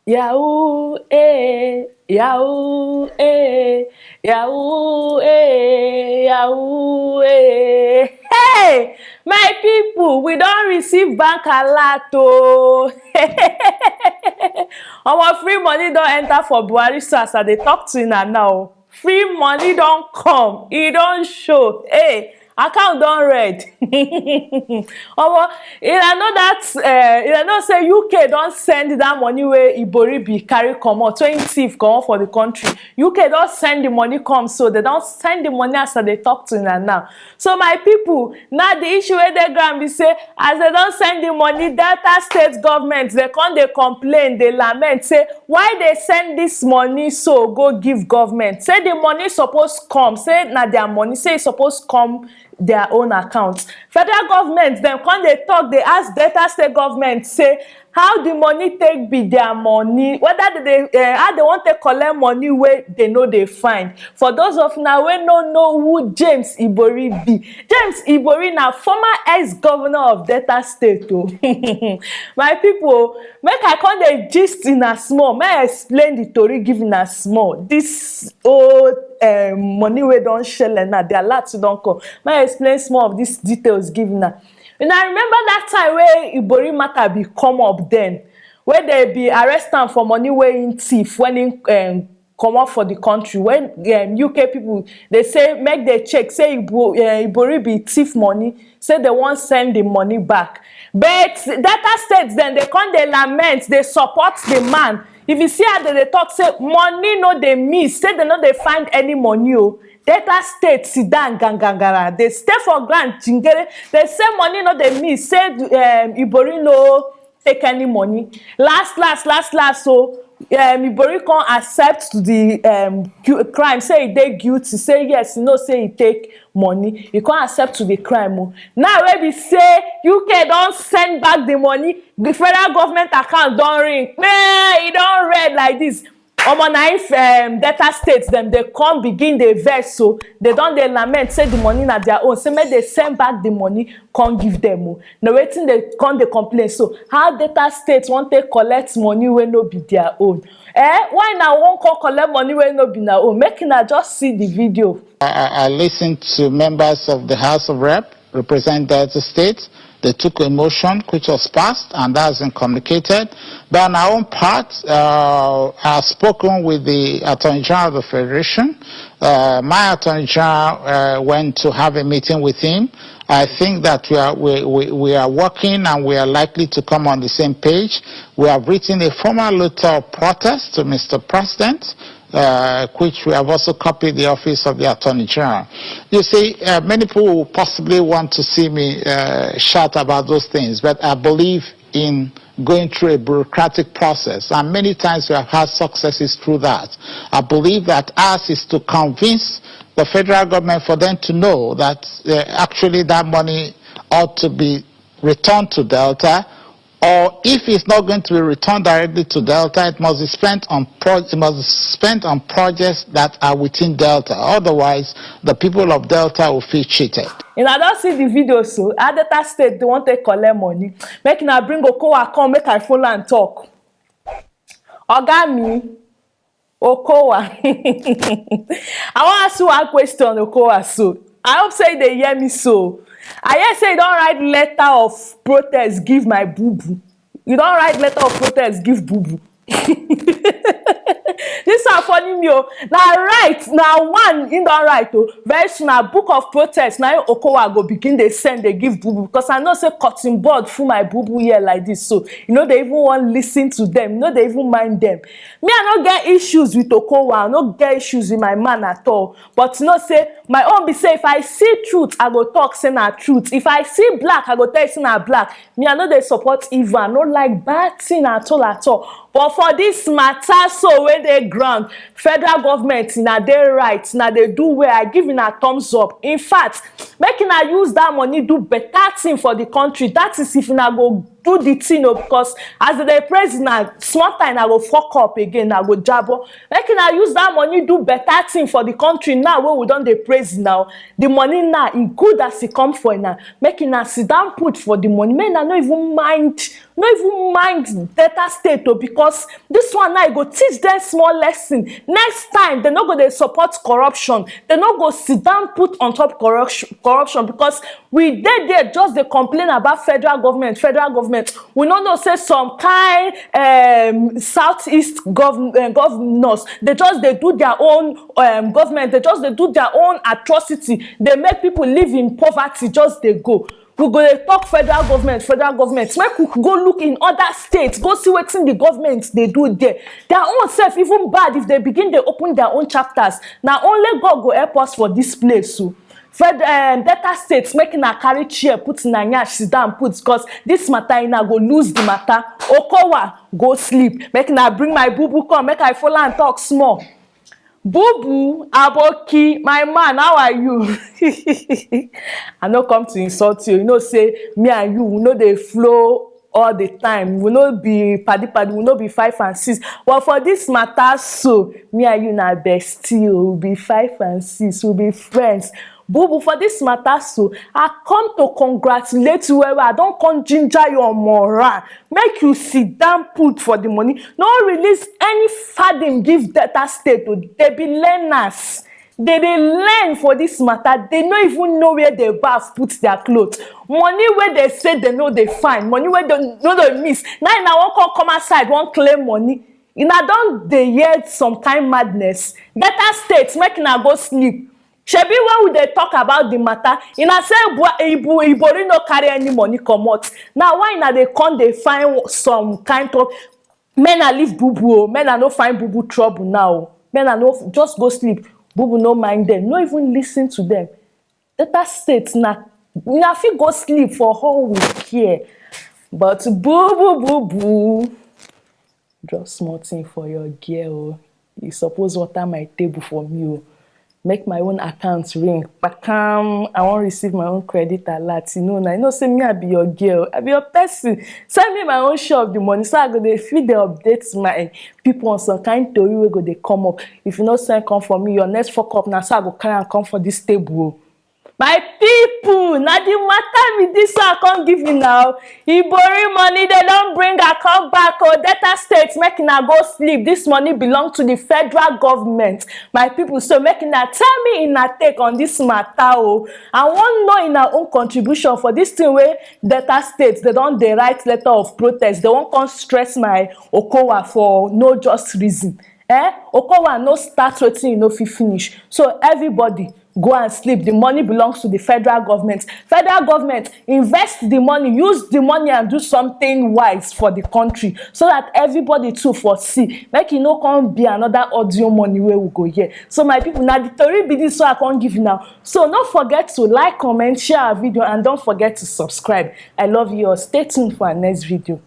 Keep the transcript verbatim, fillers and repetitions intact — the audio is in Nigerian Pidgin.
Yahoo, eh, Yahoo, eh, Yahoo, eh, Yahoo, eh. Hey, my people, we don receive bank alert o. Our free money don enter for Buhari, so as I dey talk to una now, free money don come, e don show. Hey, account don red. Omo, una know that, uh, una know say U K don send that money wey Iboribi carry comot, wey thief comot for the country. U K don send the money come, so they don send the money as I dey talk to una now. So my people, now the issue wey dey ground be say, as they don send the money, Delta State government, they come dey complain, dey lament, say why they send this money so go give government. Say the money suppose come, say na their money, say e suppose come their own account. Federal government dem come dey talk, dey ask Delta State government say how the money take be their money, whether they dey, eh, how they wan take collect money wey they no dey find. For those of una wey no know who James Ibori be, James Ibori na former ex-governor of Delta State o. My people, make I come dey gist una small, make I explain the tori give una small. This old, um, money wey don shele now, the alert don come. Make I explain small of these details give una. Una remember that time wey Ibori matter be come up then, wey they be arrest am for money wey him thief when him, um, comot for the country, when, um, U K people, they say make they check, say Ibo-, uh, Ibori be thief money, say they wan send the money back. But Delta State dem, they come dey lament, dey support the man. If you see how they dey talk, say money no dey miss, say they no dey find any money o. Delta State sit down gangangara, they stay for ground jingere, they say money no dey miss, say, um, Ibori no take any money. Last, last, last, last, so, um, Ibori come accept to the, um, gu-, crime, say he dey guilty, say yes, he know say he take money, he come accept to the crime o. Now wey be say U K don send back the money, the federal government account don ring, kpee, e don red like this. Omo, na if, um, Delta State dem, they come begin dey vex, so they don dey lament, say the money na their own, say make they send back the money, come give them o. Na wetin they come dey complain, so how Delta State wan take collect money wey no be their own? Eh, why una wan come collect money wey no be una own? Make una just see the video. I, I, I listened to members of the House of Rep represent Delta State. They took a motion which was passed, and that has been communicated. But on our own part, uh, I've spoken with the Attorney General of the Federation. Uh, my Attorney General, uh, went to have a meeting with him. I think that we are, we, we, we are working and we are likely to come on the same page. We have written a formal letter of protest to Mister President, uh, which we have also copied the office of the Attorney General. You see, uh, many people will possibly want to see me, uh, shout about those things, but I believe in going through a bureaucratic process, and many times we have had successes through that. I believe that ours is to convince the federal government for them to know that, uh, actually that money ought to be returned to Delta, or if it's not going to be returned directly to Delta, it must be spent on pro-, it must be spent on projects that are within Delta. Otherwise, the people of Delta will feel cheated. Una don see the video, so how Delta State dey wan take collect money. Make una bring Okowa come, make I follow am talk. Oga mi, Okowa. I wan ask you one question, Okowa. So I hope say you dey hear me. So I hear say you don write letter of protest give my boo boo. You don write letter of protest give boo boo. This one funny me o. Na write, na one he don write o. Very soon, na book of protest na him Okowa go begin dey send dey give boo boo, because I know say cutting board full my boo boo here like this, so you no dey even wan listen to them, you no dey even mind them. Me, I no get issues with Okowa, I no get issues with my man at all. But you know say my own be say, if I see truth, I go talk say na truth. If I see black, I go tell you say na black. Me, I no dey support evil, I no like bad thing at all, at all. But for this matter so wey dey ground, federal government, una dey right, una dey do well, I give una thumbs up. In fact, make una use that money do better thing for the country. That is, if una go do the thing o, because as dem dey praise una, small time una go fuck up again, una go jabo. Make una use that money do better thing for the country now wey we don dey praise now. The money now, e good as e come for una. Make una sit down put for the money. Make una no even mind, no even mind Delta State o, because this one now e go teach them small lesson. Next time, dem no go dey support corruption. Dem no go sit down put on top corruption, corruption, because we dey there just dey complain about federal government, federal government. We no know say some kind, um, southeast gov- uh, governors, dem just dey do their own, um, government, dem just dey do their own atrocity, dey make people live in poverty, just dey go. We go dey talk federal government, federal government. Make we go look in other states, go see wetin the government dey do there. Their own sef even bad if dem begin dey open their own chapters. Na only God go help us for this place o. Fed, um, Delta State, make una carry chair put una nyash sit down put, because this matter una go lose the matter. Okowa, go sleep. Make una bring my boo boo come, make I follow am talk small. Boo boo, aboki, my man, how are you? I no come to insult you. You know say me and you, we no dey flow all the time. We no be paddy paddy, we no be five and six. But for this matter so, me and you na bestie o, we be five and six, we be friends. Boo boo, for this matter so, I come to congratulate you well well. I don come ginger your morale. Make you sit down put for the money. No release any fadim give Delta State o. Dem be learners. Dem dey learn for this matter. Dem no even know where dem baff put their cloth. Money wey dem say dem no dey find, money wey dem no dey miss. Now una wan come, come outside, wan claim money. Una don dey hear some kind madness. Delta State, make una go sleep. Shebi when we dey talk about the matter, una say Ibu- Ibu- Ibori no carry any money comot. Now why una dey come dey find some kind of, make una leave boo boo o, make una no find boo boo trouble now o. Make una no, just go sleep. Boo boo, no mind them, no even listen to them. Delta State, na una fit go sleep for hall with care. But boo boo boo boo, drop small thing for your gear o. You suppose water my table for me o. Make my own account ring. Kpakam, I wan receive my own credit alert. You know na, you know say me, I be your girl, I be your person. Send me my own share of the money so I go dey fit dey update my people on some kind tori wey go dey come up. If you no send come for me, your next fuck up na so I go carry am come for this table o. My people, na the matter be this wey I come give una o. Ibori money, dem don bring am come back o. Delta State, make una go sleep. This money belong to the federal government. My people, so make una tell me una take on this matter o. I wan know una own contribution for this thing wey Delta State, dem don dey write letter of protest. Dem wan come stress my Okowa for no just reason. Eh? Okowa no start wetin e no fit finish. So everybody, go and sleep. The money belongs to the federal government. Federal government, invest the money, use the money and do something wise for the country, so that everybody too for see. Make e no come be another audio money wey we go hear. So my people, na the tori be this wey I come give una. So no forget to like, comment, share our video, and don't forget to subscribe. I love you all. Stay tuned for our next video.